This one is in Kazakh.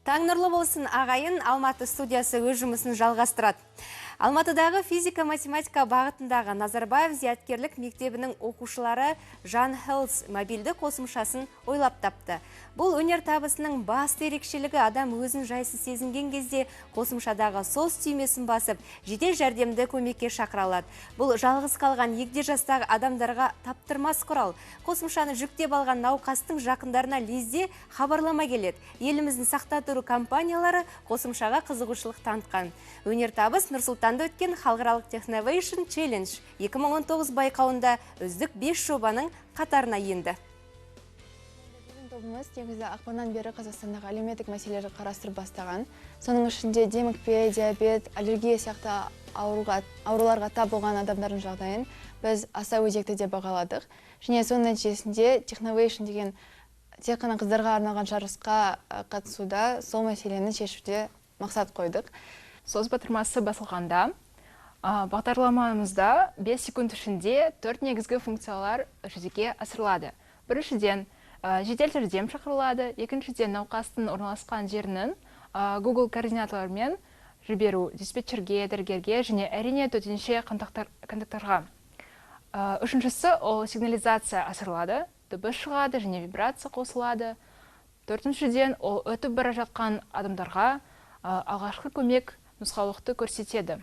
Таң нұрлы болсын, ағайын! Алматы студиясы өз жұмысын жалғастырады. Алматыдағы физика-математика бағытындағы Назарбаев зияткерлік мектебінің оқушылары Жан Health мобильді қосымшасын ойлап тапты. Бұл өнер табысының басты ерекшелігі: адам өзін жайсыз сезінген кезде қосымшадағы SOS түймесін басып, жедел жәрдемді көмекке шақыра алады. Бұл жалғыз қалған егде жастағы адамдарға таптырмас құрал. Қосымшаны жүктеп алған науқастың жақындарына лезде хабарлама келеді. Еліміздің сақтандыру компаниялары қосымшаға қызығушылық танытқан. Өнертабыс Нұр-Сұлтанда өткен халықаралық Technovation Challenge 2019 байқауында үздік 5 жобаның қатарына енді. Біздің тобымыз негізі ақпаннан бері Қазақстандағы әлеуметтік мәселелерді қарастырып бастаған. Соның ішінде демікпе, диабет, аллергия сияқты ауруларға тап болған адамдардың жағдайын біз аса өзекті деп бағаладық. Және соның нәтижесінде Technovation деген тек қана қыздарға арналған жарысқа қатысуда, сол мәселені шешуде мақсат қойдық. SOS батырмасы басылғанда, бағдарламамызда 5 секунд ішінде төрт негізгі функциялар жүзеге асырылады. Біріншіден, жедел жәрдем шақырылады, екіншіден, науқастың орналасқан жерінің Google координаталарымен жіберу диспетчерге, дәрігерге және, әрине, төтенше контакттарға. Үшіншісі, ол сигнализация асырылады, дыбыс шығады және вибрация қосылады. Төртіншіден, ол өтіп бара жатқан адамдарға алғашқы көмек нұсқаулықты көрсетеді.